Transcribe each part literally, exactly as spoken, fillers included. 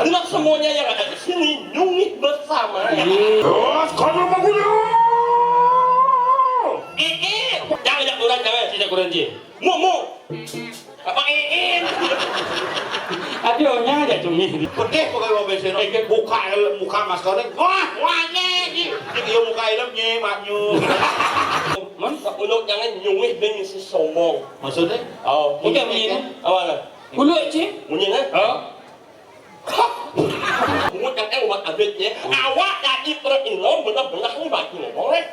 Itulah semuanya yang ada di sini nyungih bersama. Iya. Terus kalau mau punya. Eh, eh, jangan, jangan kurang, jangan, tidak kurang, Ji. Mu, mu. Apa, eh, eh. Aduh, nya aja cumi. Pedih pokoknya mau besok. Eh, buka helm, buka maskernya. Wah, wah, nih. Ini dia buka helmnya, maknya. Man, tak perlu, jangan nyungih ben si sombong. Maksudnya? Oh, oke, bunyi ini. Awal. Kulo, Ci. Bunyi, kan? Oh. Umut kan, eh, umat abet, ya. Awak tadi perlu ilmu benar-benar ni bagi ngomong, eh.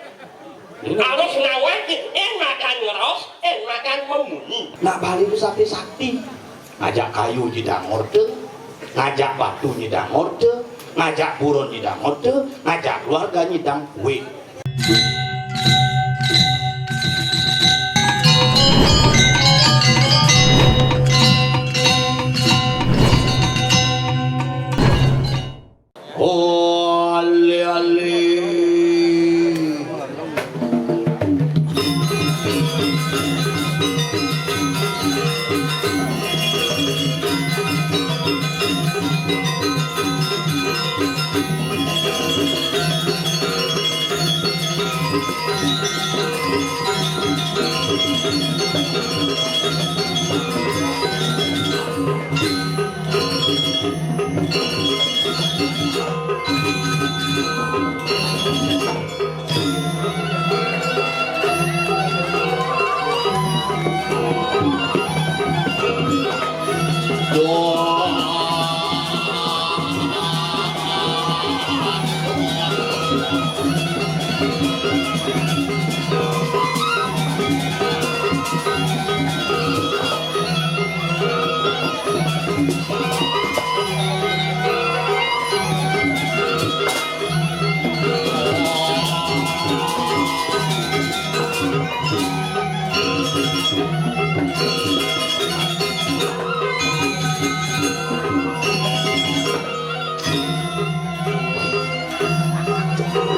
Harus ngawat, eh, makan ngeros, eh, makan membunyi. Nak Bali itu sakti-sakti. Ngajak kayu nyidang order, ngajak batu nyidang order, ngajak buron nyidang order, ngajak keluarga nyidang kue. Oh, ale, ale.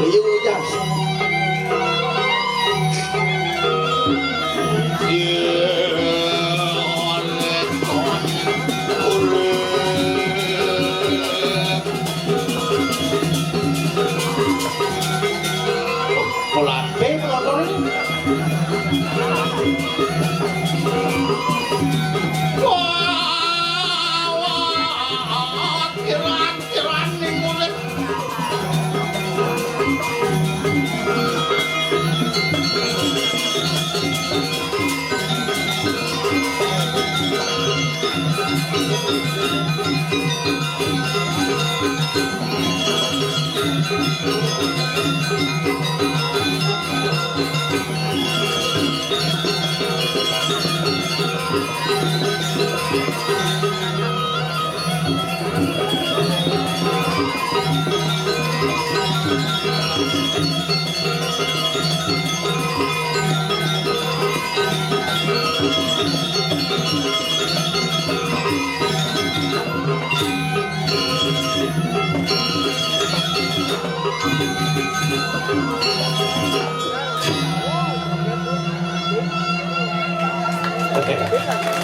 Liu jas. Melampe penonton ini. Wah, wah, kiran, kiran ning mulih.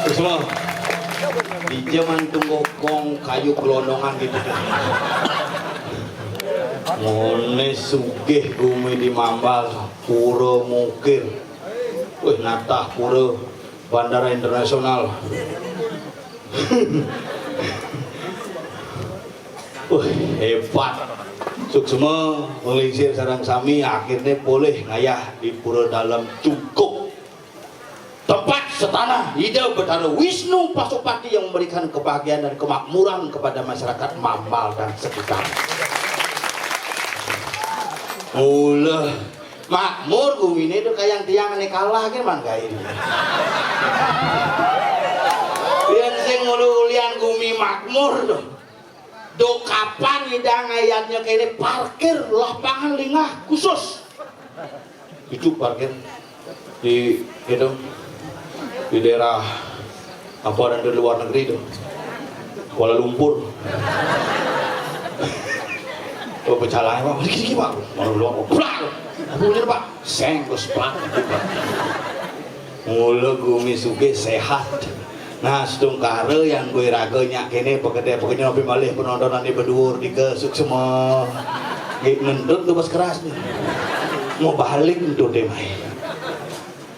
Terus, Bang. Di zaman tunggu kong kayu kelonongan gitu. Ngone sugih gumi di Mambal, pura mukir. Wih, natah pura bandara internasional. Wih, hebat. Suksma, melisir sareng sami, akhirnya polih ngayah di pura dalam cukup. Tempat setanah Ida Betara Wisnu Pasupati yang memberikan kebahagiaan dan kemakmuran kepada masyarakat Mambal dan sekitar. Mula makmur gumine tuh kayang tiang ane kalah ke manggain. Yang sing ngulu ulian gumi makmur tuh. Do kapan nyidang ayatnya kene parkir lapangan lingah khusus. Itu parkir di itu di daerah apa dan di luar negeri itu Kuala Lumpur. Oh, pecalang apa? Dikit-dikit, Pak. Mau luar, oh, plak. Aku bener, Pak. Seng, terus plak. Mula gumi suge sehat. Nah, satungkara yang gue raga nyak kene, pekede-pekede, napi malih penontonan di beduur dika suksma. Nggih, ngentut tuh pas keras nih. Mau balik ngentut deh, mai.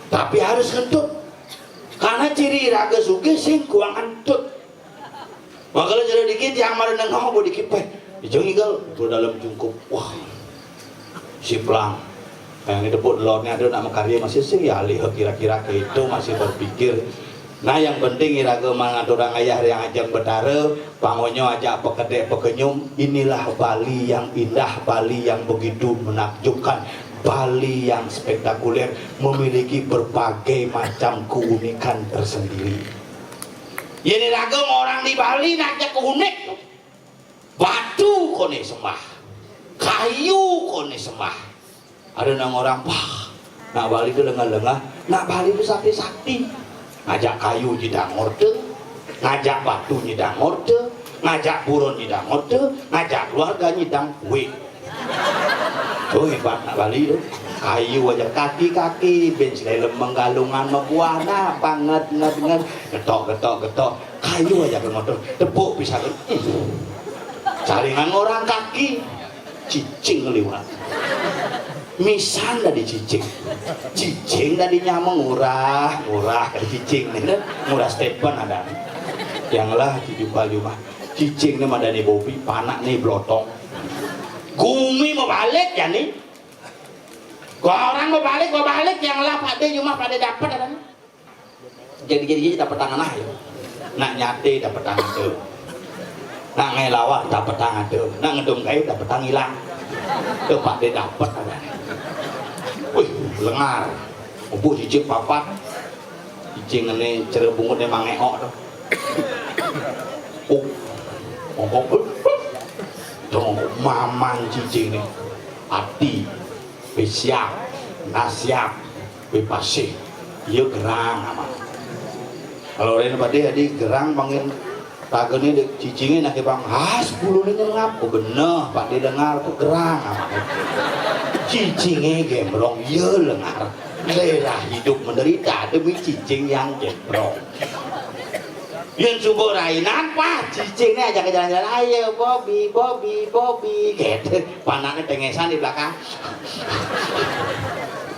Tapi harus ngentut. Karena ciri raga sugih sing kuang ngentut. Makanya jadi dikit yang mari nengok, bu dikit peh. Ijung igal, bu dalam jungkup. Wah, siplang. Yang itu pun lornya ada nak makarya masih sing ya alih kira-kira ke itu masih berpikir. Nah, yang penting iraga mangaturang ayah yang ajeng betara, pangonyo ajak pekedek pekenyum. Inilah Bali yang indah, Bali yang begitu menakjubkan, Bali yang spektakuler, memiliki berbagai macam keunikan tersendiri. Yen iraga orang di Bali nak ajak unik. Batu kone sembah, kayu kone sembah. Ada nang orang, wah, nak Bali itu lengah-lengah, nak Bali itu sakti-sakti. Ngajak kayu nyidang orte, ngajak batu nyidang orte, ngajak buron nyidang orte, ngajak keluarga nyidang duit. Tuh hebat nak Bali tuh. Kayu aja kaki-kaki, ben selelem menggalungan mabuana, banget, nget, nget, getok, getok, getok. Kayu aja ke motor, tepuk bisa ke. Caringan orang kaki, cicing liwat. Misan dari cicing. Cicing dari nyameng ngurah, ngurah dari cicing nih. Ngurah Stephen ada. Yang lah tujuh kali mah. Cicing nih madani bobi, panak nih blotong. Gumi mau balik ya nih. Gua orang mau balik, gua balik, yang lah pada rumah pada dapat ada. Jadi-jadi aja dapat tangan lah ya. Nak nyate dapat tangan tuh. Nak ngelawak dapat tangan tuh. Nak ngedum kayu dapat tangan hilang. Tuh pada dapat ada. Wih, lengar. Ubuh cicing papat. Cicing ini cara bungut emang ngehok tuh. Oh, ngomong. Tuh mamang cicing nih. Ati, besiak, nasiak, bepasih. Iya gerang amat. Kalau lain pada adi gerang panggil ragane dek cicingnya nak bang, ah, sepuluh ini ngap. Oh, bener, Pak, didengar tuh gerang amat. Cicingnya gembrong, iya lengar. Lelah hidup menderita demi cicing yang gembrong. Yang subur rainan, wah, cicingnya ajak ke jalan-jalan, ayo Bobi, Bobi, Bobi, gitu. Panaknya tengesan di belakang.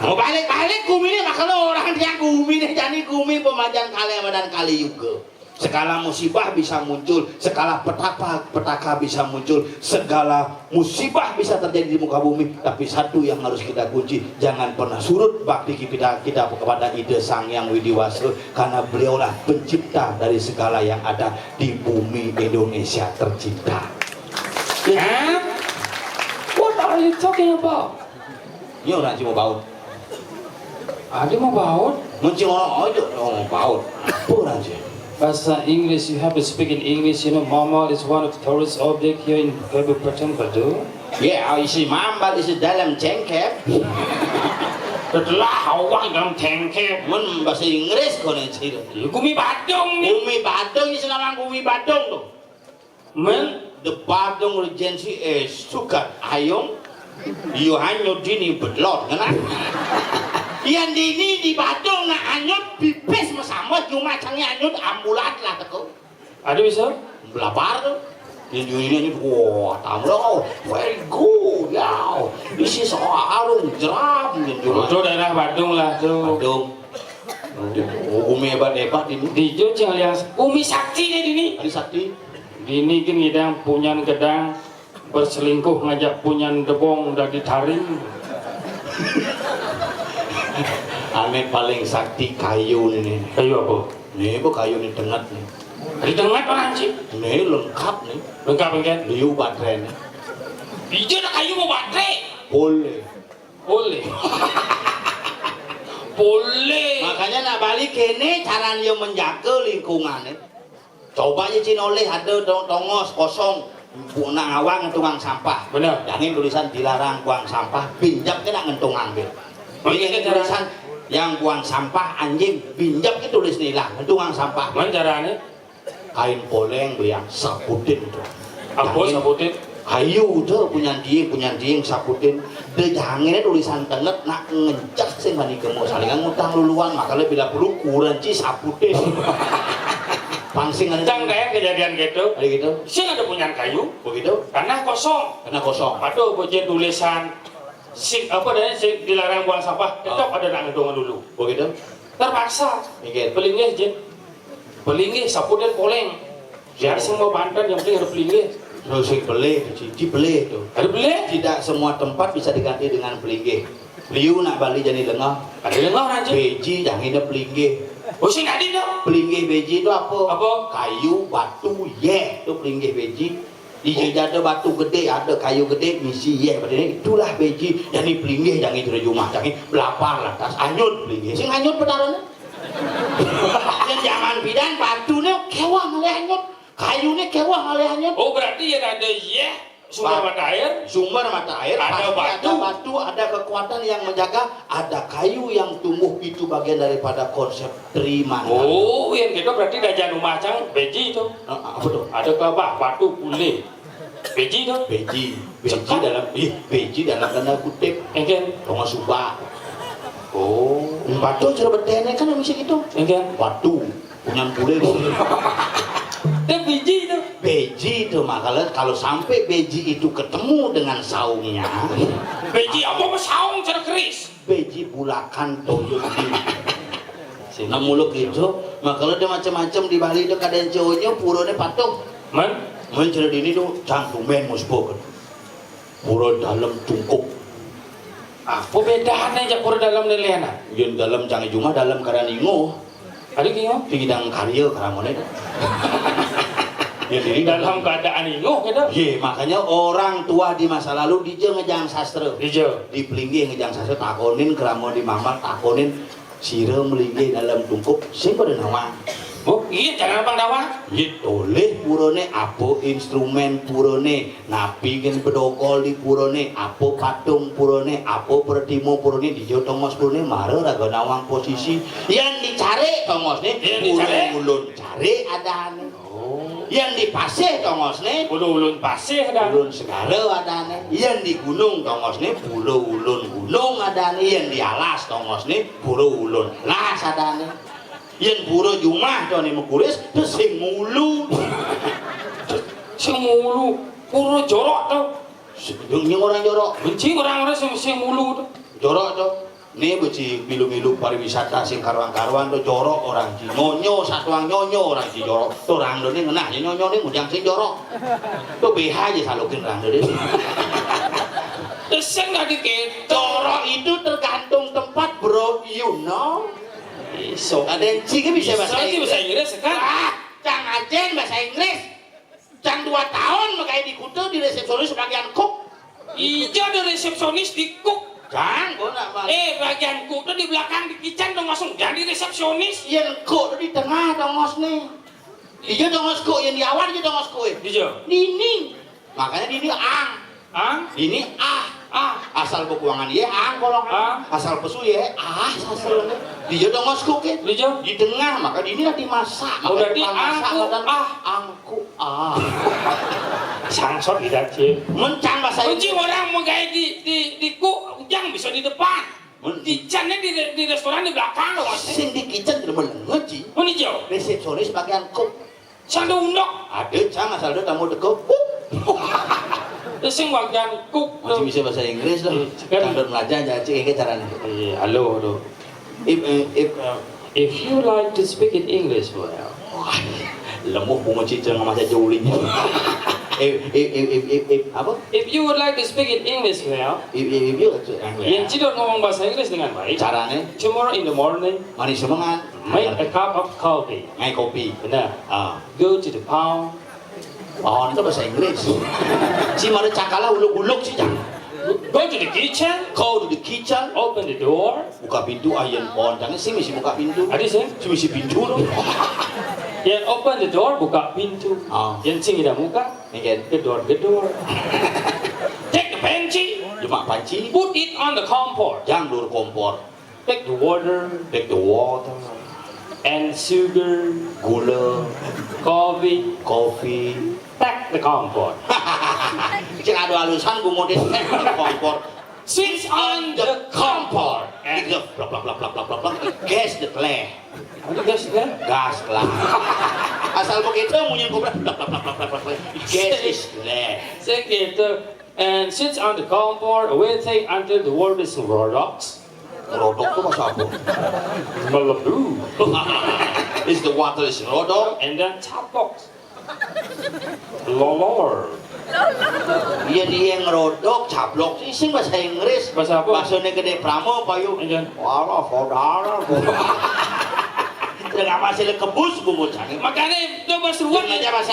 Mau balik-balik gumi ini, makanya orang dia gumi ini, jadi gumi pemajan kali sama dan kali juga. Segala musibah bisa muncul, segala petaka, petaka bisa muncul, segala musibah bisa terjadi di muka bumi. Tapi satu yang harus kita kunci, jangan pernah surut bakti kita, kita kepada Ida Sang Yang Widi Wasa, karena beliaulah pencipta dari segala yang ada di bumi Indonesia tercinta. Hah? What are you talking about? Ini orang cuma baut. Ada mau baut? Mencing orang aja, orang baut. Apa orang cik? Bahasa English, you have to speak in English. You know, Mama is one of the tourist object here in Kabupaten Badung. Yeah, I see Mamba is dalam cengkep. Setelah awak dalam cengkep. Mun bahasa Inggris kau ni cik. Ya, gumi Badung ni. Gumi Badung ni sekarang gumi Badung tu. Men, the Badung Regency is sukat ayung. You hanyut dini bedlot, ngena. Yang dini di Badung nak anyut pipis mesama cuma cangi anyut ambulan lah teko. Ada bisa? Belapar tu. Yang dini ini wah, tamu, very good, ya. This is our arung jeram yang cuma. Itu daerah Badung lah tu. Badung. Oh, gumi hebat-hebat ini. Di Jogja alias gumi sakti ni dini. Ada sakti. Dini kan ngidang punyan gedang berselingkuh ngajak punyan debong udah ditaring. Ane paling sakti kayu ni. Kayu apa? Ni apa kayu ni tengat ni? Di tengah orang sih. Ni lengkap ni. Lengkap kan? Liu baterai ni. Ija nak kayu mau baterai. Boleh. Boleh. Boleh. Makanya nak balik kene cara dia menjaga lingkungan ni. Coba aja Cina oleh ada tongos kosong. Nak ngawang tukang sampah. Benar. Jangan tulisan dilarang buang sampah, pinjam kena ngentung ambil. Ini tulisan yang buang sampah anjing, pinjam ke tulis nilang, ngentung sampah. Mana caranya? Kain poleng beliang saputin tu. Apa saputin? Ayu tu punya dia, punya dia saputin. Dia jangan tulisan tenget nak ngencak sih mani kemo salingan ngutang luluan, makanya bila perlu kurang ci saputin. Pangsing ada. Cang kayak kejadian gitu. Ada gitu. Sing ada punyan kayu. Begitu. Tanah kosong. Tanah kosong. Aduh, bocil tulisan sing apa deh, sing dilarang buang sampah, tetap ada nak ngedong dulu. Begitu. Terpaksa. Oke. Pelinggih, Jin. Pelinggih, sapu dan poleng. Biar semua banten yang penting ada pelinggih. Terus sing pelih, siji pelih tuh. Ada pelih? Tidak semua tempat bisa diganti dengan pelinggih. Liu nak Bali jadi lengah. Ada lengah aja. Beji jangan ada pelinggih. Oh, sing tadi tuh. Pelinggih beji itu apa? Apa? Kayu, batu, yeh. Itu pelinggih beji. Di jejada batu gede, ada kayu gede, misi yeh. Berarti itulah beji. Jadi pelinggih jangan itu rumah. Jangan belapar lah. Tas anyut pelinggih. Sing anyut petarannya. Yang zaman bidan batu nih kewah malah anyut. Kayu nih kewah malah anyut. Oh, berarti ya ada yeh sumber mata air. Sumber mata air, ada pasti batu. Ada batu, ada kekuatan yang menjaga, ada kayu yang tumbuh, itu bagian daripada konsep Tri Mandala. Oh, yang gitu berarti dajan rumah cang beji itu. Nah, apa tuh? Ada kelapa, batu, pule. Beji itu. Beji. Beji dalam, ih, beji dalam tanda kutip. Engken. Tonga suba. Oh. Batu cara betene kan bisa gitu. Engken. Batu. Punyan pule. Itu beji itu. Beji itu mah kalau, kalau sampai beji itu ketemu dengan saungnya. Beji apa, apa saung cara keris? Beji bulakan toyo di. Nah, muluk gitu. Mah kalau ada macam-macam di Bali itu kadang cowoknya purone patuh. Men? Men cerita ini tuh cantumen musbuk. Pura dalam tungkup. Apa bedanya jak pura dalam lelena? Yang dalam canggih cuma dalam keadaan ingo. Ada kio? Di bidang karya karamone. Ya, jadi dalam keadaan ingo gitu. Ye, makanya orang tua di masa lalu dija ngejang sastra. Dija. Di pelinggih ngejang sastra, takonin keramo di mamat, takonin sira melinggih dalam tungkup, sing pada nawang. Oh, iya, jangan apa nawang. Iya, toleh purane, apa instrumen purane, napi gen bedogol di purane, apa patung purane, apa pertimo purane, dija tongos purane, mara raga nawang posisi. Yang dicari tongosne, yang dicari. Ulun cari adane. Oh. Yang dipasih tongosne. Ulun, ulun pasih dah. Ulun segara adane. Yang di gunung tongosne, pura ulun gunung adane. Yang di alas tongosne, pura ulun alas adane. Yang pura jumah tuh nih mekuris, tuh sing mulu. Sing mulu, pura jorok tuh. Sing orang jorok. Benci orang-orang sing, sing mulu tuh. Jorok tuh. Nih beci milu-milu pariwisata sing karuan-karuan tuh jorok orang ci. Nyonyo satuang nyonyo orang ci jorok. Tuh orang doni ngenah ya nyonyo nih mujang sing jorok. Tuh B H aja salukin orang doni. Sing nggak dikit. Jorok itu tergantung tempat, bro, you know. Iso. Ada yang ci kan bisa bahasa Inggris. Bisa bahasa Inggris kan? Ah, cang ajen bahasa Inggris. Cang dua tahun megai di Kuta di resepsionis bagian cook. Ijo di resepsionis di cook. Cang, gua nak malu. Eh, bagian cook tuh di belakang di kitchen dong langsung jadi resepsionis. Yang cook tuh di tengah dong ngos nih. Ijo dong ngos cook, yang di awal ijo dong ngos cook. Ijo. Dini. Makanya dini ang. Ang? Dini ah. Ah. Asal bekuangan ye ang kolong. Ah. Asal pesu ye ah asal. Dija dong ngos cook ye. Dija. Di tengah, maka dini lah dimasak. Oh, maka berarti dimasak angku, dan ah. Angku ah. Sangsot tidak sih. Mencang bahasa Inggris. Kunci orang mau gaya di, di, di cook, yang bisa di depan. Mun di kitchen di, di restoran di belakang loh. Sing di kitchen tidak boleh ngaji. Mun ijo. Resepsionis bagian cook. Sing ada undok. Ada cang asal ada tamu teko. Terus sing bagian cook. Masih bisa bahasa Inggris loh. Iya, kan. Cang belajar aja cek ini caranya. Iya, halo tuh. If, eh, if, eh, if you like to speak in English, well. Lemuh bunga cicing sama saya jauh. If, if, if, if, if, if, apa? If you would like to speak in English, well. If, if, if you like to, eh, yang cidok ngomong bahasa Inggris dengan baik. Caranya? Tomorrow in the morning. Manis semangat. Make a cup of coffee. Ngai kopi. Benar. Ah. Go to the pound. Pound itu bahasa Inggris. Si mari cakala uluk-uluk sih jangan. Go to the kitchen. Go to the kitchen. Open the door. Buka pintu, ayen pon. Jangan sih misi buka pintu. Ada sih. Si misi pintu tuh. Yang open the door, buka pintu. Ah. Yang sing tidak buka, gedor-gedor. Take the panci. Cuma panci. Put it on the kompor. Jangan lur kompor. Take the water. Take the water. And sugar. Gula. Coffee. Coffee. Take the kompor. Cek adu alusan bu model kompor. Switch on the kompor. Gitu. Plak, plak, plak, plak, plak, plak, plak. Gas deh, leh. Apa gas, ya? Gas lah. Asal begitu munyi kompor. Plak, plak, plak, plak, plak, plak. Gas is leh. Say gitu. And switch on the kompor, waiting until the water is rodok. Rodok tuh bahasa apa? Melebu. Is the water is rodok. And then caplok. Lolor. Iya, dia ngerodok, caplok. Ini sing bahasa Inggris. Bahasa apa? Bahasanya gede pramo, payu. Iya. Walah, saudara. Udah nggak masih kebus, bungut cani. Makanya itu bahasa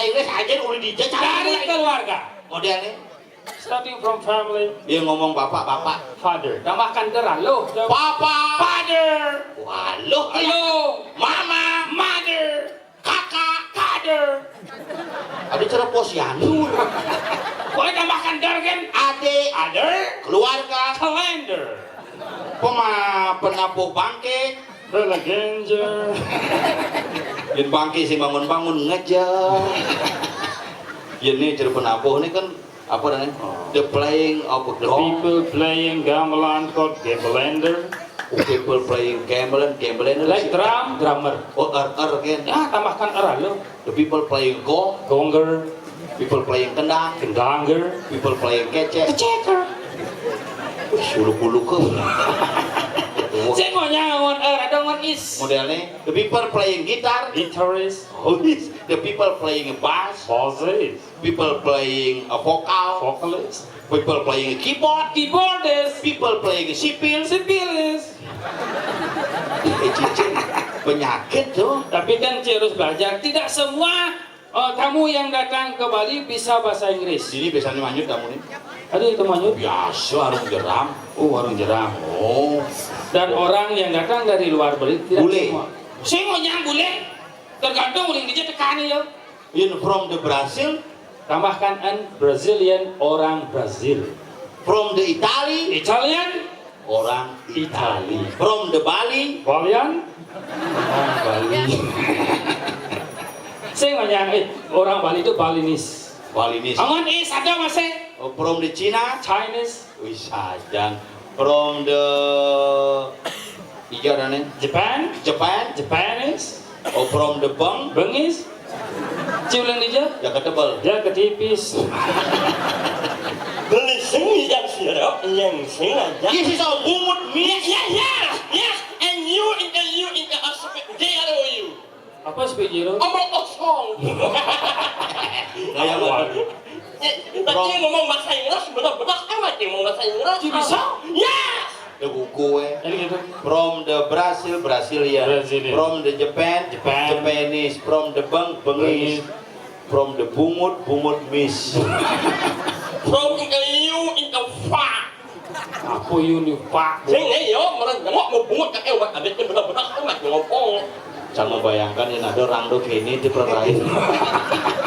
Inggris aja udah dijajah. Dari keluarga. Modelnya. Starting from family. Dia ngomong bapak, bapak. Father. Tambahkan der, halo. Papa. Father. Waluh. Halo. Mama. Mother. Kakak. Father. Ada cara posyandu. Boleh tambahkan der kan? Adik. Other. Keluarga. Calendar. Pema-, penabuh bangke. Bela genjer. Yen bangke sing bangun-bangun ngejar. Yen ini cara penabuh ini kan apa namanya? The playing of a gong. The people playing gamelan called gambelander. Oh, people playing gamelan, gambelander. Like drum, drummer. Oh, er, er again. Ya, tambahkan er, halo. The people playing gong. Gonger. People playing kendang. Kendanger. People playing kecek. Keceker. Wih, uluk-uluk ke. Saya mau nyawan er, ada ngon is. Modelnya, the people playing guitar. Guitarist. Oh, is. The people playing bass. Bassist. People playing a vocal. Vocalist. People playing a keyboard. Keyboardist. People playing a sipil. Sipilis. Eh, cicing. Penyakit tuh. Tapi kan Ci harus belajar. Tidak semua eh, tamu yang datang ke Bali bisa bahasa Inggris. Ini biasanya manyut tamu nih. Ada itu manyut? Biasa, warung jeram. Oh, warung jeram. Oh. Dan orang yang datang dari luar Bali tidak semua. Sing mau nyang bule. Tergantung uling dia tekani ya. In from the Brazil. Tambahkan an Brazilian, orang Brazil. From the Italy. Italian. Orang Italy. From the Bali. Balian. Orang Bali. Saya nggak nyangka, eh, orang Bali itu Balinese. Balinese. Angon is ada masih. Oh, from the China. Chinese. Wih, sajan. From the Iya, Rane. Japan. Japan. Japanese. Oh, from the bang. Bengis. Ciulan dia. Ya, ketebal. Ya, ketipis. Beli sing yang sirap, yang sing aja. Yes, is a bungut, yes, yes, yes, yes. And you in the, you in the hospital, they are you. Apa speak you? Omong kosong. Kayak apa? Eh, tadi ngomong bahasa Inggris, bener-bener amat dia ngomong bahasa Inggris. Ci bisa? Yes. The kuku, eh. Ini gitu. From the Brazil, Brazilian. Brazilian. From the Japan, Japan. Japanese. From the bang, bengis. Bengis. From the bungut, bungut miss. From the you in the fuck. Apa you ni, Pak? Sing, eh, yo, mereng jengok mau bungut, kakek, obat abis ni benar-benar amat ngomong. Sama bayangkan yang ada orang tu kini di perlain.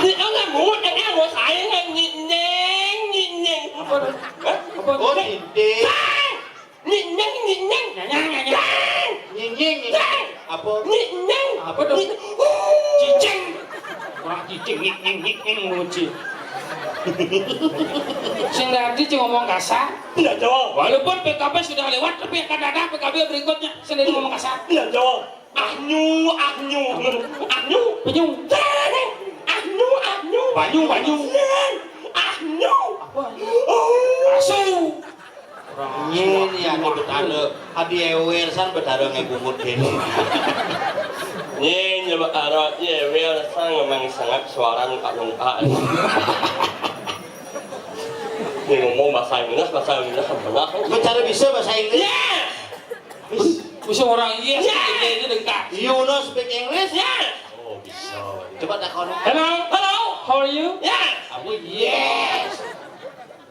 Di mana bungut yang mau saya nggak nyineng, nyineng. Apa tu? Hah? Apa tu? Oh, nyineng. Nyineng, nyineng. Nyanyang, nyanyang. Nyineng, nyineng. Apa? Nyineng. Apa tu? Cicing. Orang cicing, nyineng, nyineng, nguci. Sing tadi cuma ngomong kasar. Tidak jawab. Walaupun P K B sudah lewat, tapi akan ada P K B berikutnya. Sing tadi ngomong kasar. Tidak jawab. Ahnyu, ahnyu. Ahnyu. Penyu. Ahnyu, ahnyu. Banyu, banyu. Ahnyu. Apa? Oh. Asu. Nyin, ya, ni betara. Adi ewer san betara ngai bungut kini. Nyin, ya, betara, ya, ewer san memang sangat suara nungkak-nungkak. Ni ngomong bahasa Inggris, bahasa Inggris benar. Betara bisa bahasa Inggris? Yes. Bisa orang yes, yes. Dia itu dekat. You know speak English? Yes. Oh, bisa. Coba takon. Hello, hello, how are you? Yes. Apa yes?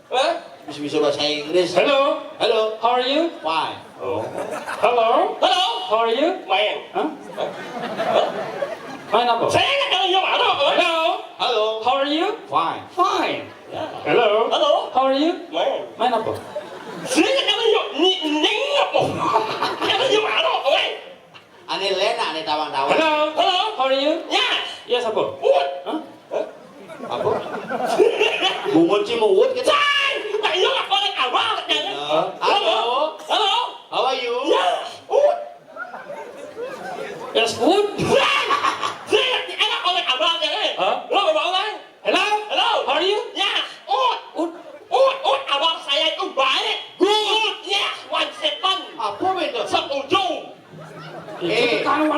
Hah? Bisa-bisa bahasa Inggris. Hello. Hello. How are you? Fine. Oh. Hello. Hello. How are you? Main. Hah? Hah? Main apa? Saya nggak tahu yang mana. Hello. Hello. How are you? Fine. Fine. Ya. Hello. Hello. How are you? Main. Main apa? Saya nggak tahu yang ni, ni apa. Kalau yang mana, oi? Ane Lena, ane tawang-tawang. Hello. Hello. How are you? Yes. Yes, apa? What? Hah? Apa? Bungut sih, muut gitu. Cai! Ayo, apa yang awal? Jangan. Nah,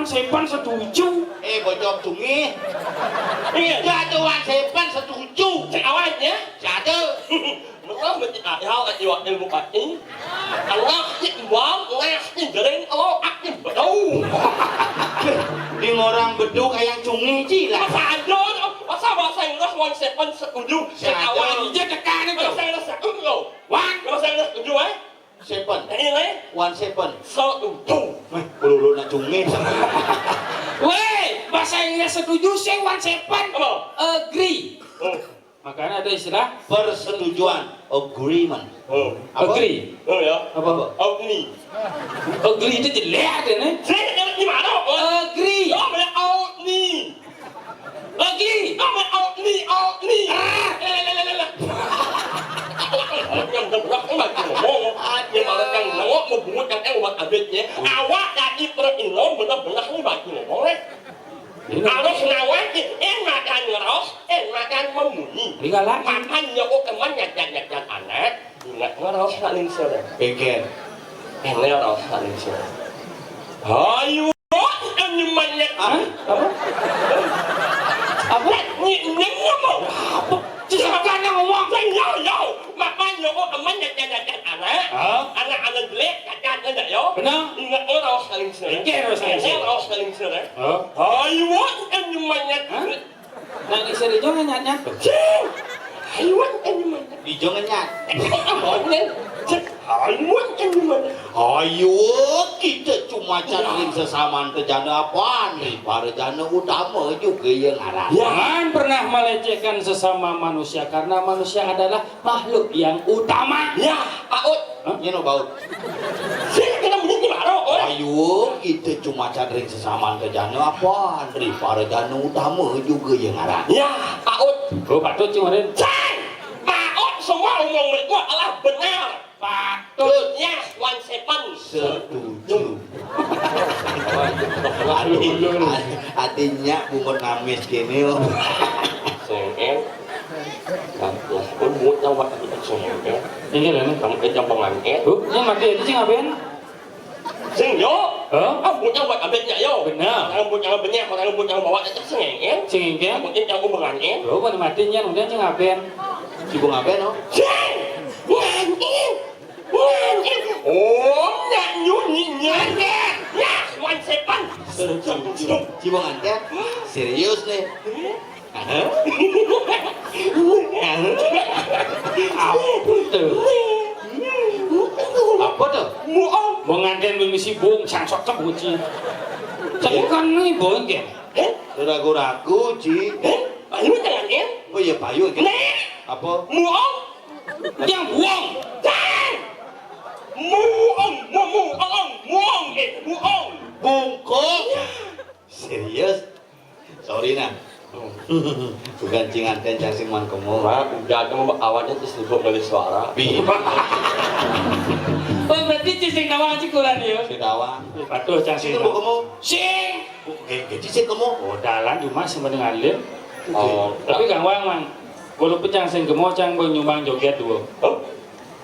Sepan setuju. Eh, bocok cungih. Iya. Jatuh Wan Sepan setuju. Cek awalnya. Jatuh. Menang mesti ayah lagi wakil bupati. Anak si embang, les si jering, oh, aktif betul. Di orang beduk kayak cungih, Ci, lah. Masa ada, masa bahasa Inggris Wan Sepan setuju. Cek awal. Iya, tekan itu. Bahasa Inggris setuju. Wan. Bahasa Inggris setuju, eh? Seven. Nah, ini. One seven. Setuju. Eh, ululuna cungih sama. Weh, bahasa Inggris setuju, saya one seven. Apa? Agree. Oh. Makanya ada istilah persetujuan, agreement. Oh. Apa? Agree. Oh, ya. Apa? Agree. Agree itu jelek deh, nih. Saya jelek di mana? Oh. Agree. Oh, banyak agree. Lagi. Ame out ni, out ni. Ah. Eh, eh, eh, eh, eh. Yang gerak ni bagi ngomong. Yang malah yang ngomong, mau bungut yang eh, umat abis ni. Awak jadi perino, benar-benar ni bagi ngomong, eh. Ini. Harus ngawal ni, eh, makan ngeros, eh, makan membunyi. Ini galak. Makan nyokok teman, nyajak-nyajak anak. Ingat ngeros nak lingsir, eh. Pikir. Eh, ngeros nak lingsir. Ayo. Hah? Apa? Apa? Ni, ni, ni apa? Apa? Cakap nak ngomong. Yo, yo. Makan yo, oh, aman, jangan, jangan, anak. Hah? Anak, anak jelek, jangan, jangan, yo. Benar. Ingat, oh, rawas saling sini. Ingat, rawas saling sini. Ingat, rawas saling sini. Hah? Ayo, kan, nyemangat. Hah? Nak lingsir ijo ngenyat-nyat. Cing! Haiwan kan nyemangat. Ijo ngenyat. Apa, Nen? Cing, haiwan kan nyemangat. Ayo, kita cuma cari sesamaan ke jana apaan? Nih, para jana utama juga yang ngaran. Ya. Jangan pernah melecehkan sesama manusia, karena manusia adalah makhluk yang utama. Ya, Pak Ut. Hah? Ini no baut. Sing kena bunyi gimana, oi? Ayo, kita cuma cari sesamaan ke jana apaan? Nih, para jana utama juga yang ngaran. Ya, Pak Ut. Oh, Pak Tut, cing, kemarin. Cing! Pak Ut, semua omong mereka adalah benar. Pak Tut. Ya, one seven. Setuju. Ati, ati, ati nyak bungut namis gini, oh. Sengeng. Nah, ya, bungut yang buat tadi kan sengeng, ya. Ini lah, ini. Kamu kerja pengantin. Bu, ini mati aja sih ngapain? Sing, yo. Hah? Kamu punya buat abis nyak, yo. Benar. Orang punya benar, orang punya bawa aja sengeng, ya. Sengeng, ya. Kamu kerja pengantin. Lo mana mati nyak, udah sih ngapain? Sibuk ngapain, oh? Sing! Pengantin! Pengantin! Oh, nyak nyunyi, nyak. Nyak, one seven. Cibang anten, serius nih. Hah? Apa tuh? Apa tuh? Muong. Pengantin mimisi bung, sangsok ke buci. Saya kan nih, bung, kan? Ragu-ragu, Ci. Payu jangan, ya? Oh iya, payu, kan? Nih. Apa? Muong. Yang buong. Cang! Muong, mu, mu, ong, ong, muong, eh, muong. Bungkuk. Serius? Sorry, nah. Bukan cing anten, cang sing man kemo. Mak, udah kamu awalnya tuh sibuk beli suara. Bi. Oh, berarti cing sing tawang cing kurang ya? Sing tawang. Patuh cang sing. Sing kemo. Sing. Oke, jadi sing kemo. Oh, dalan cuma sing mendengarin. Oh. Tapi Kang Wang, Mang. Walaupun cang sing kemo, cang bang nyumbang joget dua. Oh?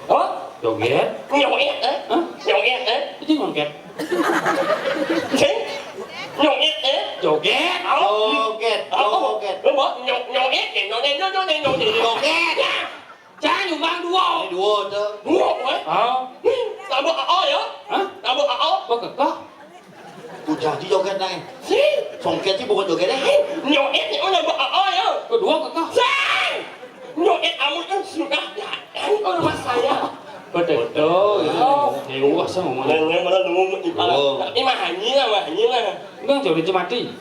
Apa? Joget? Nyong'et, eh? Hah? Nyong'et, eh? Itu nyongket. Sing? Nyong'et, eh? Joget. Apa? Joget, apa? Joget. Apa? Nyong-, nyong'et, eh? Nyong'et, nyong'et, nyong'et, nyong'et. Joget. Ya. Cang nyumbang dua. Ini dua tuh. Dua, eh? Ah. Tambah A A ya? Hah? Tambah A A. Kok kekeh? Ku jadi joget naik. Sing. Songket sih bukan joget, eh. Nyong'et, nyong'et, tambah A A ya? Kedua kekeh. Sing. Nyong'et amun kan sudah datang ke rumah saya. Betul. Iya. Wah, saya ngomong. Nah, yang mana nunggu di pala. Oh. Ini mah hanya lah, mah hanya lah. Enggak, jauh dia mati.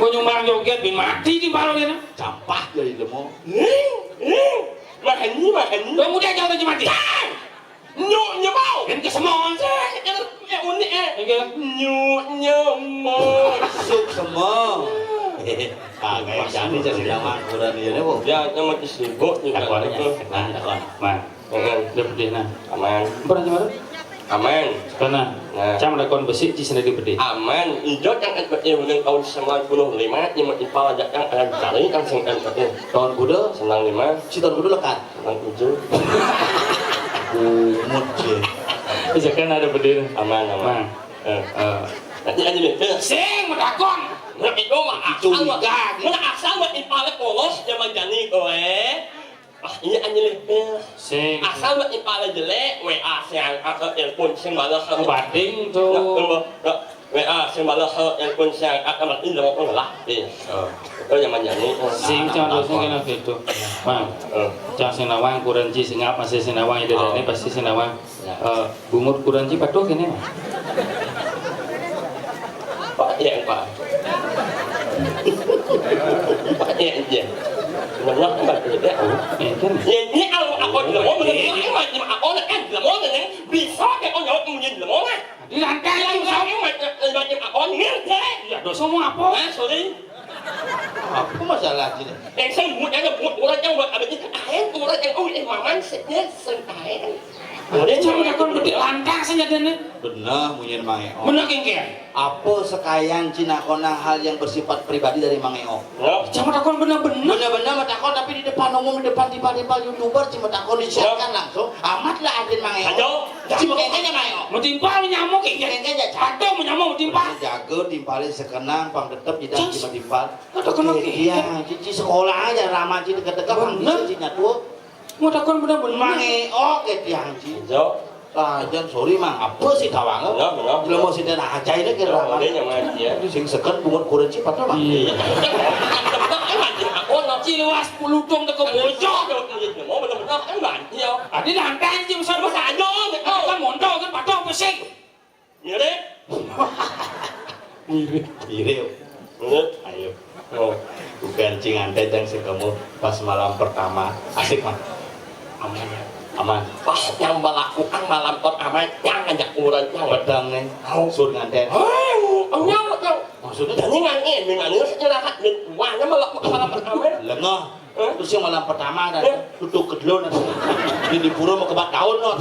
Mau nyumbang joget, bin mati di pala dia. Campah jadi lemo. Nih, nih. Mah hanya, mah hanya. Kamu dia jauh dia mati. Nyuk nyemau. Kan kesemon. Cek, yang, yang unik, eh. Iya. Nyuk nyemau. Suk semong. Ah, kayak jadi jadi nama kurang dia, Bu. Ya, nama sibuk juga. Takon aja. Itu. Nah, takon. Mang. Heeh. Dia pedih, nah. Aman. Pernah gimana? Aman. Pernah. Nah. Cang lakon besik di sini dia pedih. Aman. Ijo yang S B Y bulan tahun sembilan puluh lima, yang mau ipal aja yang ada cari yang sing S B Y. Tahun kuda? Sembilan lima. Si tahun kuda lekat. Mang Ujo. Bungut, Ci. Bisa kan ada berdiri. Aman, aman. Mang. Eh. Eh, Nanti aja mikir. Sing matakon. Nah, itu mah asal mah. Nah, asal mah impale polos zaman jani kowe. Ah, iya aja mikir. Sing. Asal mah impale jelek, W A sing angkat, telepon sing balas. Bating tuh. Nah, nah, W A sing balas, telepon sing angkat, mah ini mau ngelah. Iya. Oh. Itu zaman jani. Sing contohnya kena gitu. Mang. Eh. Cang sing nawang kurang ji sing apa sih sing nawang ide ini pasti sing nawang. Ya. Eh, bungut kurang ji patuh kene. Pak, ya, Pak. Pak, ya, ya. Nengah, Pak, ya. Ya, kan? Ya, ini kalau aku di lemon, ini macam aku kan di lemon, ini bisa kayak kau jawab punya di lemon, ah. Di lantai yang bisa macam aku ngerti. Ya, dosa mau apa? Ah, sorry. Apa masalah sih? Yang saya buat, yang buat orang yang buat abis itu, air orang yang, oh, eh, maman, saya, saya, air. Cang takon bedik lantang sing nyadene. Bener, munyin Mang Eo. Bener, Kengkeng. Apa sekayan Cina konang hal yang bersifat pribadi dari Mang Eo? Ya. Cang takon bener-bener. Bener-bener matakon, tapi di depan umum, di depan timpal-timpal YouTuber, Cina takon disiarkan langsung. Amat lah adin Mang Eo. Ayo. Cina Kengkeng ya Mang Eo. Mau timpal nyamuk, Kengkeng. Kengkeng ya, Cang. Atau mau nyamuk, mau timpal. Jaga timpalin sekenang, pang tetep tidak Cang. Cina timpal. Kata kena Oke, Kengkeng. Iya, cici sekolah aja, ramah cici dekat-dekat, Bang, Bener. Bisa cici nyatu. Mau takon bener-bener. Mang Eo ke tiang, Ci. Jo. Ah, jangan sorry, Mang. Apa sih tawang? Bener, bener. Belum mau sih dan aja ini ke Oh, ramah. Dia nyaman, ya. Itu sing seket bungut kurang cipat tuh, Mang. Iya. Emang dia aku nak Ci luas puluh dong teko bocor. Mau bener-bener, emang, iya. Adi lantai aja, besar Terus aja, gitu. Kan mondok, kan patok, pesing. Mirip. Mirip. Mirip. Mirip. Ayo. Oh. Bukan cing nganten yang sing kamu pas malam pertama. Asik, Mang. Aman ya? Aman. Pas yang melakukan malam pertama, yang ngajak urang, yang Pedang nih. Tahu. Sur nganten. Oh, enggak, enggak. Maksudnya? Jadi ngangen, dengan ini istirahat, dan wahnya melakukan malam pertama. Lengah. Hah? Terus yang malam pertama dan Hah? Tutup kedua nanti. Di, di pura mau kebat daun, non.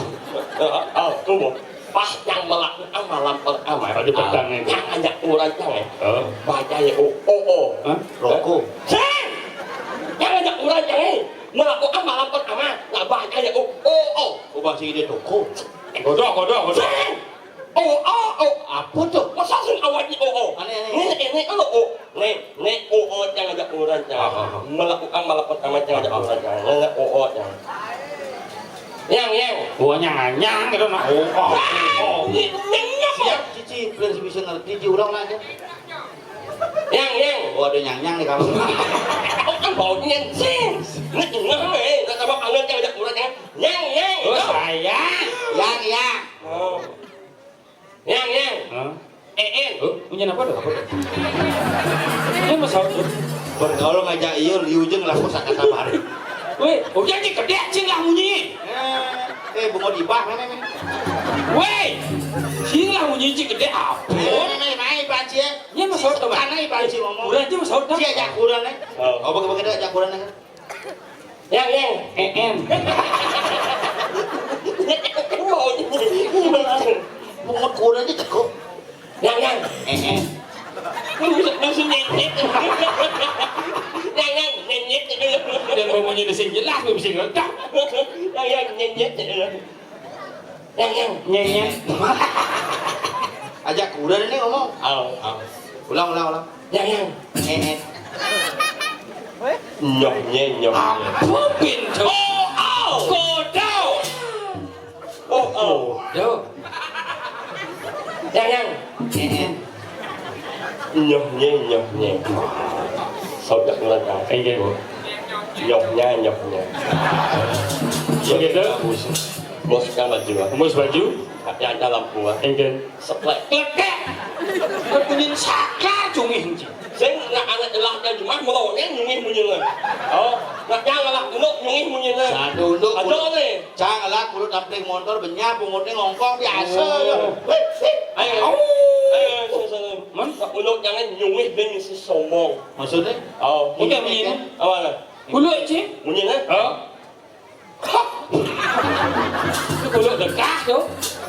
Oh, oh, tunggu. Pas yang melakukan malam pertama. Ada petang itu. Yang ngajak urang, yang, eh. Oh. Baca ya, oh, oh, oh. Hah? Rokok. Sing! Yang ngajak urang, yang, eh. Melakukan malam pertama. Nah, baca ya, oh, oh, oh. Oh, bahasa ide toko. Godok, godok, godok. Sing! Oh, oh, oh. Apa tuh? Masa sing awak di oh, oh? Aneh, aneh. Ini, ini, oh, oh. Nih, nih, oh, oh, yang ngajak urang, yang. Ah, ah, ah. Melakukan malam pertama, yang ngajak urang, yang. Ngajak oh, oh, yang. Yang, yang. Oh, nyang, nyang, gitu, nah. Oh, oh, oh. Nyang, nyang, nyang. Siap, Cici, biar bisa ngerti, diulang lagi. Yang, yang. Oh, ada nyang, nyang di kamar. Oh, kan baunya, Cing. Ini, ini, eh, nggak tambah kangen, yang ngajak urang, yang. Yang, yang. Oh, saya. Yang, yang. Oh. Yang, yang. Hah? Eh, eh. Oh, punya apa tuh? Apa tuh? Ini Mas Saud tuh. Bergaul ngajak iya, liu jeung laku sakata bareng. Weh, oh, jadi gede cing lah munyi. Eh, eh, bungo dibah, mana nih? Weh, cing lah munyi cing gede apa? Eh, eh, eh, main banci ya. Ini Mas Saud tuh, Bang. Karena banci ngomong. Kurang aja Mas Saud tuh. Dia ajak kurang, eh. Oh. Oh, bagi-bagi dah ajak kurang, eh. Yang, yang. E N. Pungut kurang aja cekok. Yang, yang. E N. Langsung, langsung nyenyet. Yang, yang, nyenyet. Dan ngomongnya udah sing jelas, lu bisa ngedak. Yang, yang, nyenyet. Yang, yang. Nyenyet. Ajak kurang ini ngomong. Au, au. Ulang, ulang, ulang. Yang, yang. Nyenyet. Nyoh, nye, nyoh, nye. Apa pintu? Oh, au. Kodo. Oh, oh. Duh. Yang, yang. Nyenyet. Nyoh, nye, nyoh, nye. Saudara ulang, Kang. Enggak, Bu. Nyoh, nya, nyoh, nya. Begitu? Bos kan baju, ah. Bos baju? Yang dalam kuah. Enggak. Seplek. Klekek. Kuning sakar cungih, Ci. Sing nak anak elah kan cuma meloneng nyungih munyina. Oh, nak yang elah enduk nyungih munyina. Satu enduk. Aja kulit, nih. Cang elah kulit tampling motor benyah, pungutnya ngongkong biasa. Oh. Wih, wih. Ayo. Au. Ayo, ayo, ayo, ayo. Man? Nak enduk jangan nyungih ben si sombong. Maksudnya? Oh, udah bunyi. Apa lah? Kulit, Ci. Munyina? Oh. Itu kulit dekah tuh.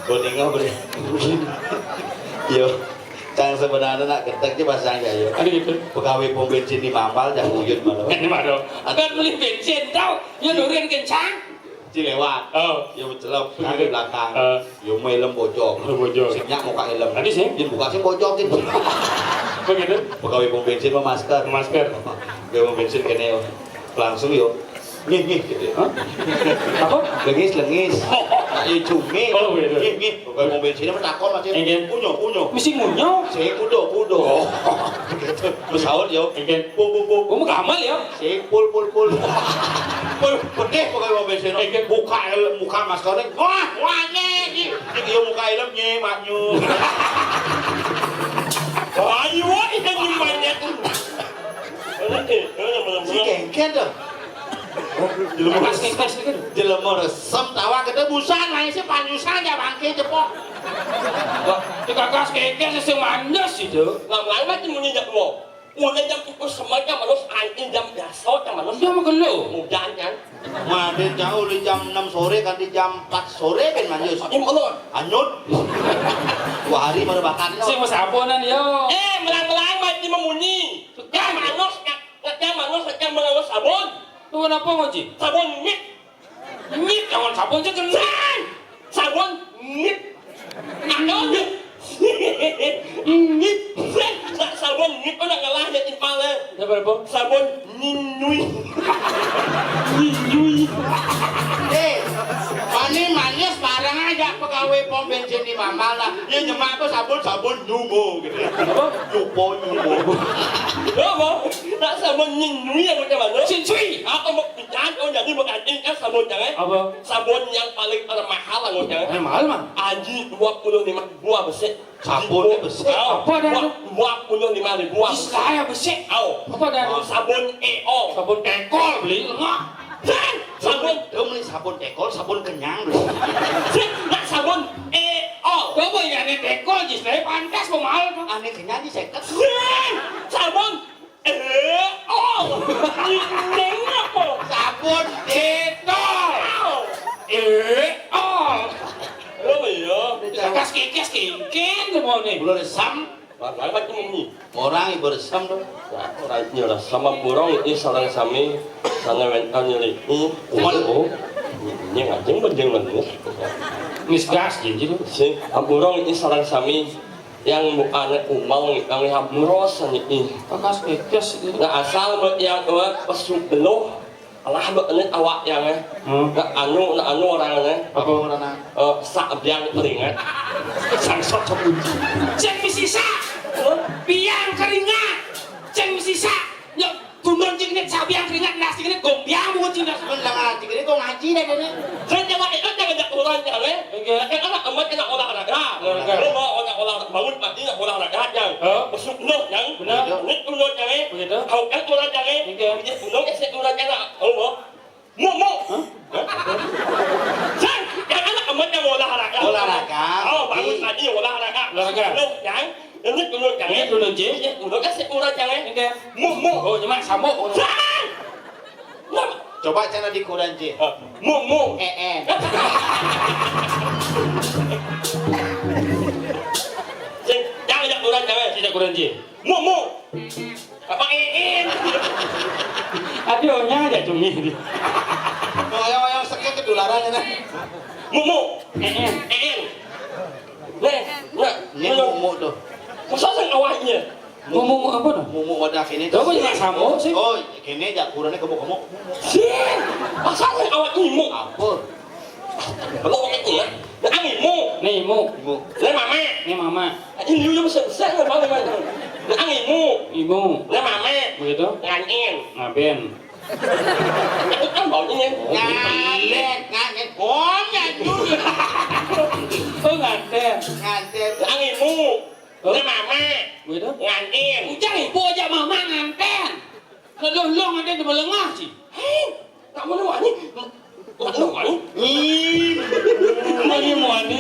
Boninga beli. Yo, cang sebenarnya nak ketek aja pasang ya yo. Ada gitu. Pegawai pom bensin di Mampal jangan uyut malah. Ini mah dong. Kan beli bensin tau, ya nurin kencang. Cilewat. Oh. Yo mencelep, kan di belakang. Eh. Yo mau helm bojong. Helm bojong. Sing nyak muka helm. Tadi sing? Dia buka sing bojong, sing. Begitu? Pegawai pom bensin mau masker. Masker. Pegawai pom bensin kene yo. Langsung yo. Nih, nih, gitu. Hah? Apa? Lengis, lengis. Ayo cumi. Oh, begitu. Nih, nih. Pegawai pom bensin mau takon masih. Enggak. Punyo, punyo. Mesti munyo. Sing kudo, kudo. Oh. Gitu. Pesawat yo. Enggak. Pung, pung, pung. Kamu gamal ya? Sing pul, pul, pul. Pul, pedih pokoknya mau bensin. Eh, buka helm, buka maskernya. Wah, wah, nye, nye. Dia buka helm, nye, maknyu. Wah, iya, wah, iya, nyumanya. Si kengken tuh. Jelema resem, jelema resem, tawa gede busan, lain si panyusan ya bangke cepok. Wah, itu kakak kengken sing manis itu. Lama-lama tuh menginjak mau. Udah jam itu semuanya manus, anjing jam biasa, jam manus. Dia makan lu. Udah, kan? Made jauh di jam enam sore, kan di jam empat sore, kan, manus. Ini belum. Anyut. Dua hari baru makan, lo. Sing mau sabonan, yo. Eh, melang-melang, mati memunyi. Jam manus, jam manus, jam manus sabun. Lu kenapa, Ngoji? Sabun mit. Nyit, jangan sabun sih, nyit. Sabun nyit. Nyit. Nyit. Nyit. Sa-, sabun nyit udah ngalah ya, Iqbal, ya. Sabun nyinyui. Nyinyui. Eh, mani manis barang aja pegawai pom bensin di Mama lah. Ya nyemak apa sabun, sabun nyumo gitu. Apa? Nyupo, nyumo. Apa? Nak sabun nyinyui yang macam mana? Sinsui. Apa mau Jangan kau jadi menggantikan sabun, jangan. Apa? Sabun yang paling termahal, anu, jangan. Eh, mahal, mah. Aji dua puluh lima buah besek. Sabun besek. Au. Apa ada, dua, anu? Dua puluh lima ribu buah. Ih, saya besek. Au. Apa ada, anu? Sabun E O. Sabun tekol, beli, enggak. Dan sabun. Dia beli sabun tekol, sabun kenyang, beli. Nak sabun E O. Coba ya, ini tekol, jis, saya pantas, kok mahal, tuh. Aneh kenyang, jis, seket. Dan sabun Eh, oh. Ini apa? Sabun detol. Eh, oh. Oh, iya. Kas kikis kingkin semua nih. Belum resam. Wah, apa tuh ini? Orang ibu resam tuh. Wah, orang ini resam burung ini sareng sami sana wentan nyeliki. Kumal. Oh. Ini ngajeng bajeng manis. Mis gas jadi tuh. Si burung ini sareng sami Yang bukannya umal ngitung ya buros niki. Kakas keces ini. Nah, asal buat yang buat pesuk beluh, alah buat ini awak yang eh. Hmm. Nah, anu, nah, anu orangnya. Apa orangnya? Eh, sak biang keringat. Sangsot sepuji. Cek misi sak. Biang keringat. Cek misi sak. Yuk. Tunun cing nek sabiang keringat nas cing nek gombiang buat cing nas. Mun lah ngaji kene kok ngaji dah kene. Saya coba itu jangan jak orang jangan eh. Oke. Kan anak amat kena olahraga. Olahraga. Kalau mau orang olahraga bangun pagi nak olahraga yang. Oh. Besuk noh yang. Benar. Nek tunun yang eh. Begitu. Kau kan orang yang eh. Oke. Dia tunun kan saya orang yang nak. Oh. Mu, mu. Hah? Hah? Sang, yang anak amat yang olahraga. Olahraga. Oh, bangun pagi olahraga. Olahraga. Tunun yang. Ini tunun yang eh. Ini tunun, Ji. Ini tunun kan saya orang yang eh. Oke. Mu, mu. Oh, cuma sambung. Sang. Coba cara di Quran, Ji. Mu, mu. Eh, eh. Sing, jangan jak Quran, jangan. Tidak Quran, Ji. Mu, mu. Apa iin? Aduh, nya aja cumi. Oyong-oyong sekit ketularan ini. Mu, mu. Eh, eh. Eh, eh. Nih, nah, ini mumu tuh. Masa sing awaknya? Mumu apa tuh? Mumu wadah kene. Coba ya sama sih. Oh, kene jak kurane gemuk-gemuk. Sih. Masa sing awak imu? Apa? Kalau itu ya. Nah, imu. Nih imu. Imu. Nah, mama. Nih mama. Ini lu bisa bisa nggak mau gimana? Nah, imu. Imu. Nah, mama. Begitu. Nganin. Ngaben. Itu kan baunya. Nganet, nganet. Oh, nyanjung. Oh, nganten. Nganten. Anginmu. Oh. Ini mama. Begitu? Ngantin. Ujang ibu aja mama nganten. Kalau lo nganten di melengah sih. Hei, kamu lu wani. Lu wani. Ih, lagi wani.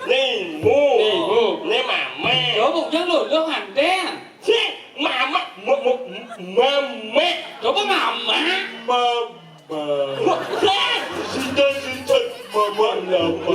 Ini bu. Ini bu. Ini mama. Coba ujang lo, lo nganten. Sih, mama, mu-, mu-, mama. Coba mama. Mama. Wah, sih. Sinta, sinta, mama, lama.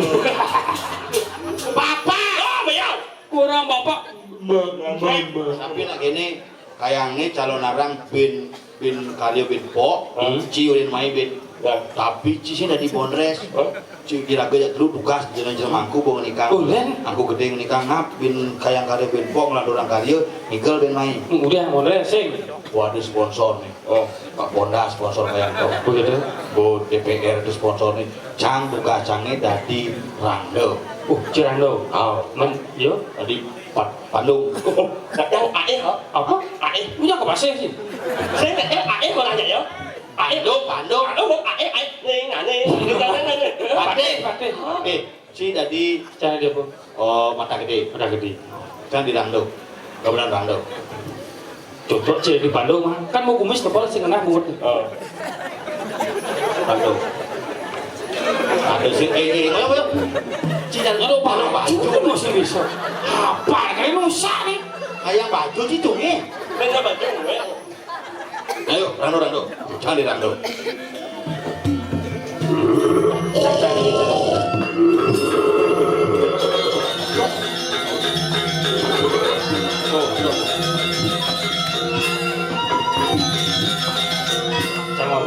Papa. Oh, beliau. Kurang bapak. Ma-, mama. Tapi nak gini, kayaknya calon arang bin Bin karya bin pok, Hmm. Ci ulin mai bin. Ya. Tapi Ci sing dadi bondres. Hah? Ci kira-kira telu tugas jeneng-jeneng mangku bo ngenikang. Oh, Len. Mangku gedé ngenikang ngap bin kayang karya bin pok ngelanturang karya ngigel bin mai. Udah, bondres sing. Waduh sponsor nih. Oh. Pak Bonda sponsor kayang to. Begitu. Bo D P R itu sponsor nih. Cang tugas cangé dadi rando. Oh, Ci Rando. Oh. Men, yo. Dadi Pan-, Pandung. Yang aéh, ha? Apa? Aéh. Punya ke pasir sih. Saya nggak tahu aéh orangnya ya. Aéh. Pandung, Pandung. Pandung, aéh, aéh. Nih, nggak nih. Patih, patih. Eh, Ci dadi Cara dia, Bu. Oh, mata gedé. Udah gede. Kan di rando. Gamelan rando. Cocok Ci di Pandung mah. Kan mau kumis tebal sih kena buat. Oh. Rando. Ada sih, eh, eh, ayo, ayo. Ci dadi rando, Pandung baju. Masih bisa. Apa? Kayak nusa nih. Kayak baju Ci tuh nih. Kan nggak baju, gue. Ayo, rando, rando. Cari rando.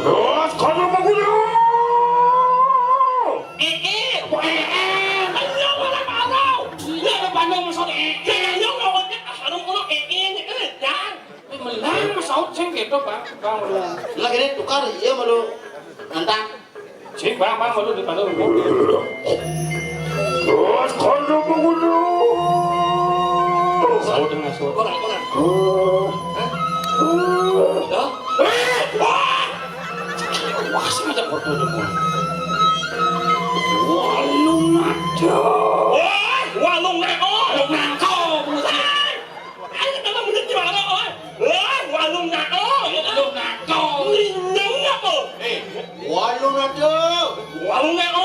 Terus, kalau mau punya. Eh, eh, eh, eh. Ayo, malah malu. Ya, ada pandang masuk, eh, eh. Ya, ya, ya, lawannya, ah, sarung kuno, eh, eh, eh, dan. Melang saut sing kéto, Bang. Bang, melang. Lah, kéné tukar, iya, malu nantang. Sing, Bang, Bang, malu di malu. Terus kono pengulo. Saut dengan saut. Orang, orang. Hah? Hah? Eh, wah! Wah, sing ajak foto dulu. Walung ada. Wah, walung nako. Walung nako, bukan. Ayo, kalau menurut gimana, oi? Lah, walung nako. Walung nako. Linyeng apa? Eh, walung nako. Walung nako.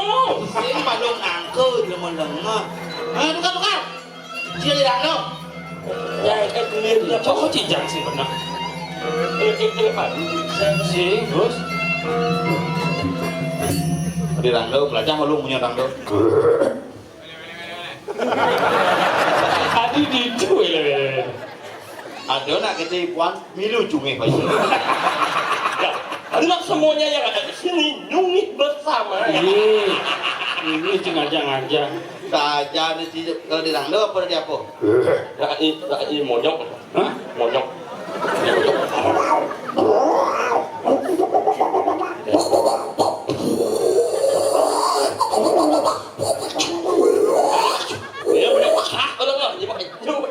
Sing balung nangko, lemah-lemah. Nah, tukar, tukar. Dia di rando. Ya, eh, cocok sih, jangan sih, bener. Eh, eh, eh, Pak. Sing, terus. Di rando, belajar malu punya rando. Adi ditu, ya, ya, ya. Ada nak kita ipuan, milu cungé, Pak. Ya, itulah semuanya yang ada di sini, nyungit bersama. Iya. Ini sengaja-ngaja. Saja nih, Ci, kalau di rando apa di apa? Rai, rai, monyok. Hah? Monyok. Iya, bener. Hah? Udah, udah. Iya, pakai. Coba.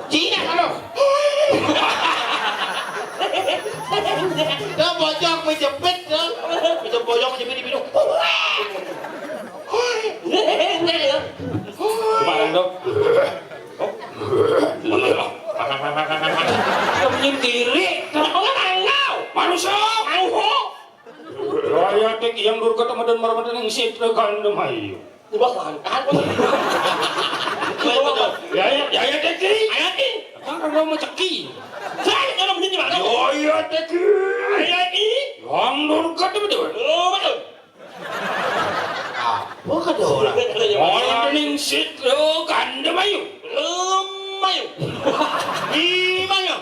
Cina, kalau. Dah bojok menjepit, dah. Bisa bojok menjepit di bidung. Kemarin, Dok. Kamu nyendiri. Manusia. Raya tek yang durga temedan marmatan yang sit gandem ayo. Coba langkah. Ya, ya, ya, ya, tek. Ayo, tek. Kan kalau mau ceki. Saya kalau begini, Pak. Oh, iya, tek. Ayo, tek. Yang durga temedan. Oh, betul. Apa kada orang? Orang ningsit lo gandem ayu. Lemayu. Imayu.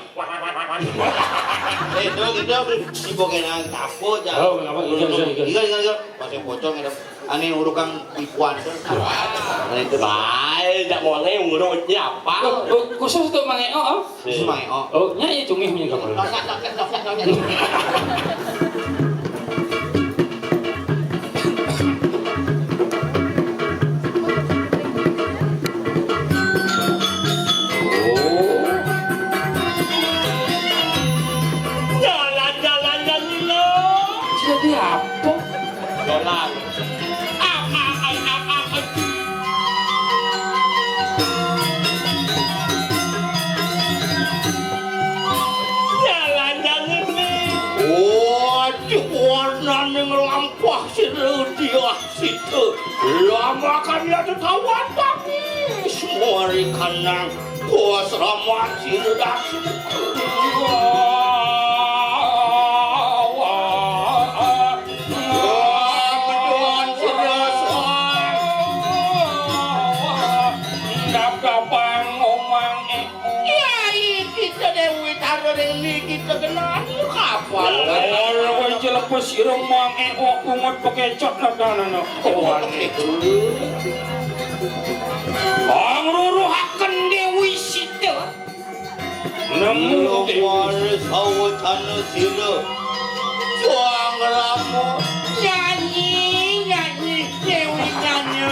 Eh, itu, itu, si bokenan tapo aja. Oh, kenapa? Iya, iya, iya. Iya, iya, iya. Masih pocong ada. Ane urukang ipuan tuh. Nah, itu. Baik, jak mulai nguruknya apa? Oh, oh, khusus untuk Mang Eo, oh? Khusus Mang Eo. Oh, nya ya cungih punya gambar. Nongak, nongak, nongak, nongak. Jalan-jalan dan lo. Jadi apa? Dolan. Ah, ah, ah, ah, ah, ah. Jalan-jalan, Bli. Waduh, warnane nglampah sira dia. Sida lamakan ya tetawa tangis. Mari kanang bos rama sira. Niki tegenan kapal. Ora kowe iki lepas ireng mang engkok pungut pekecot kadang ana. Oh, aneh. Angruruhaken Dewi Sita. Nemu Dewi. Sawetana sira. Suang Rama. Nyanyi, nyanyi, Dewi nyanyi.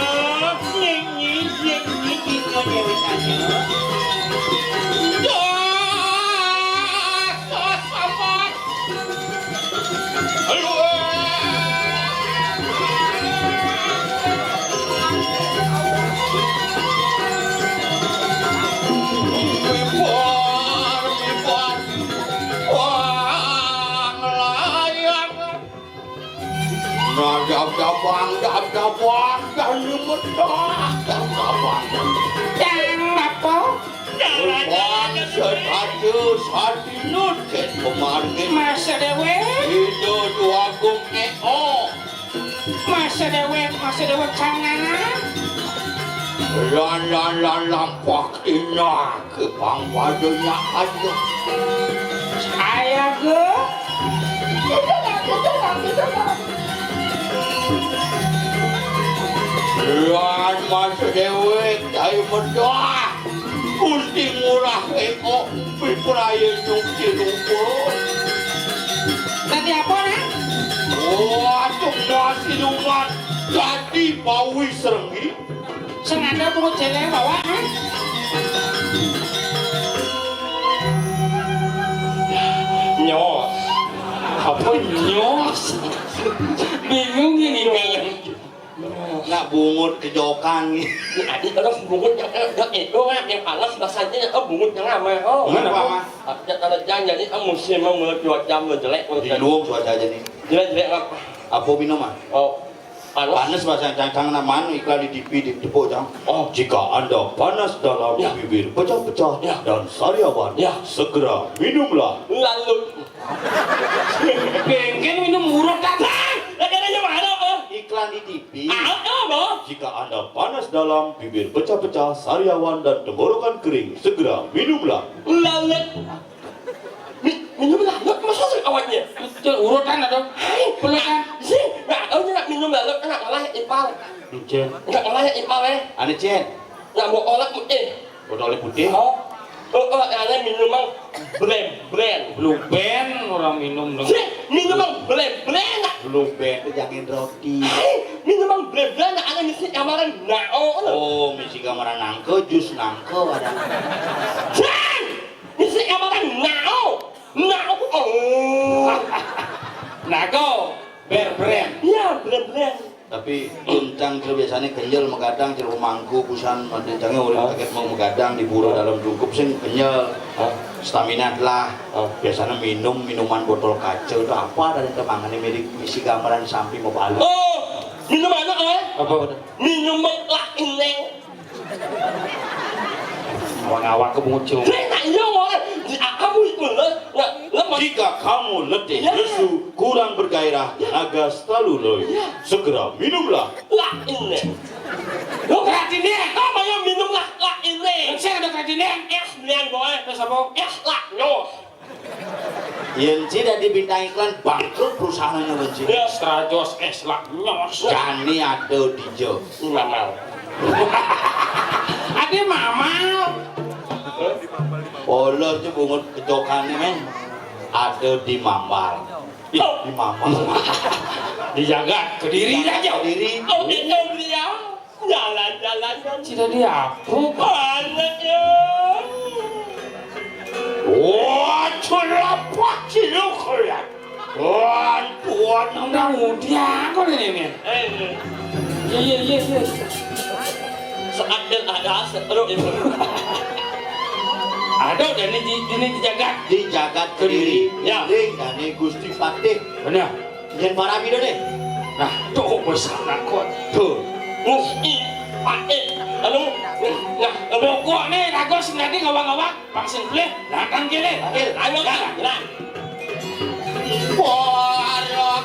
Nyanyi, nyanyi, kita Dewi nyanyi. Dah, dah, sabar. Nah, jab-jabang, jab-jabang, dan nyemedang, jab-jabang. Jang apa? Wong sedaya sadina ket pemargin. Masa dewek? Ida Dwagung Eo. Masa dewek, masa dewek kangen. Lan, lan, lan, lampak inah ke pangpadanya aja. Saya ke? Lan masa dewek, dari medah. Gusti Ngurah Eko pipraye nyuci rupa. Dadi apa, Nak? Oh, atung siluman dadi bawi serenggi. Sing ada pungut jeleng bawa, Nak? Nyos. Apa nyos? Bingung ini kan. Nak bungut kejokan. Adi terus bungut yang, eh, udah itu, Mak, yang panas bahasanya, eh, bungut yang lama. Oh, mana, Pak? Apa? Ada kalau jangan jadi, eh, musim mau mulai cuaca mau jelek, mau Di jelek. Luar cuaca aja nih. Jelek, jelek apa? Apa minuman? Oh, panas. Panas bahasa cangcang naman iklan di T V di tepuk, Cang. Oh. Jika Anda panas dalam Ya. bibir pecah-pecah Ya. dan sariawan, Ya. segera minumlah. Lalu. Bengkel minum urut datang. Lah, kene aja mana, eh? Iklan di T V. Ah, apa? Jika Anda panas dalam, bibir pecah-pecah, sariawan, dan tenggorokan kering, segera minumlah. Lalu. Mi-, minum lalu, masa sih awalnya? Betul, urutan atau Hai. Pelutan? Sih, nggak tahu nak minum lalu, kena ngelah ipal. Encen. Nggak ngelah ipal, eh. Anu, Cen. Nggak mau oleh putih. Botolnya putih. Oh. Oh, oh, ada minuman blem, blem. Blue Band orang minum dong. Sih, minuman blem, blem. Blue Band itu jangan roti. Hai, minuman blem, blem, ada misi kamaran nao. Oh, misi kamaran nangke, jus nangke ada. Sih, misi kamaran nao. Nao, oh. Nago, ber, brem. Iya, blem, blem. Tapi Jun Cang jero biasane kenyel megadang jero mangku pisan, mantun cange urip Hah? Kaget mau megadang di pura Hah? Dalam cukup sing kenyel. Hah? Stamina telah. Hah? Biasanya minum minuman botol kaca itu apa dari temangane mirip misi gambaran sampi mau balik. Oh, minum anak, eh? Apa? Minum lah ineng. Awang-awang ke bungut cewek. Sing tak iya, wong. Di aku itu lho. Nah, lemes. Jika kamu letih, Ya. lesu, kurang bergairah, Ya. tenaga selalu loyo, Ya. segera minumlah. Lah, ini. Lo berarti nih, kok mau minum lah, lah ini. Saya ada berarti nih. Eh, nian boy. Terus apa? Eh, lah, nyos. Yen ci dadi bintang iklan, bangkrut perusahaannya, Wen, ci. Ya. Strajos es lah nyos. Jani ada di jo. Mamal. Ada mamal. Polos ci bungut kecokane, men. Ada di mambal. Ih, di mambal. Di jagat Kediri aja. Kediri. Oh, dia tahu dia. Jalan-jalan kan. Tidak diapuk. Anak ya. Wah, celapak ciluk ya. Wah, tuan. Udah udah kok ini, men. Eh, Iya, iya, iya, iya. Seandel ada seru itu. Ada dan ini di, ini di jagat. Di jagat Kediri. Kediri. Ya. Ding, dan ini Gusti Patih. Benar. Yen para pidone. Nah, tuh besar nakon. Tuh. Gusti Patih. Anu, nah, nah, pokokne raga sing dadi ngawang-ngawang, pang sing bleh, nah, kang kene. Ayo, nah. Para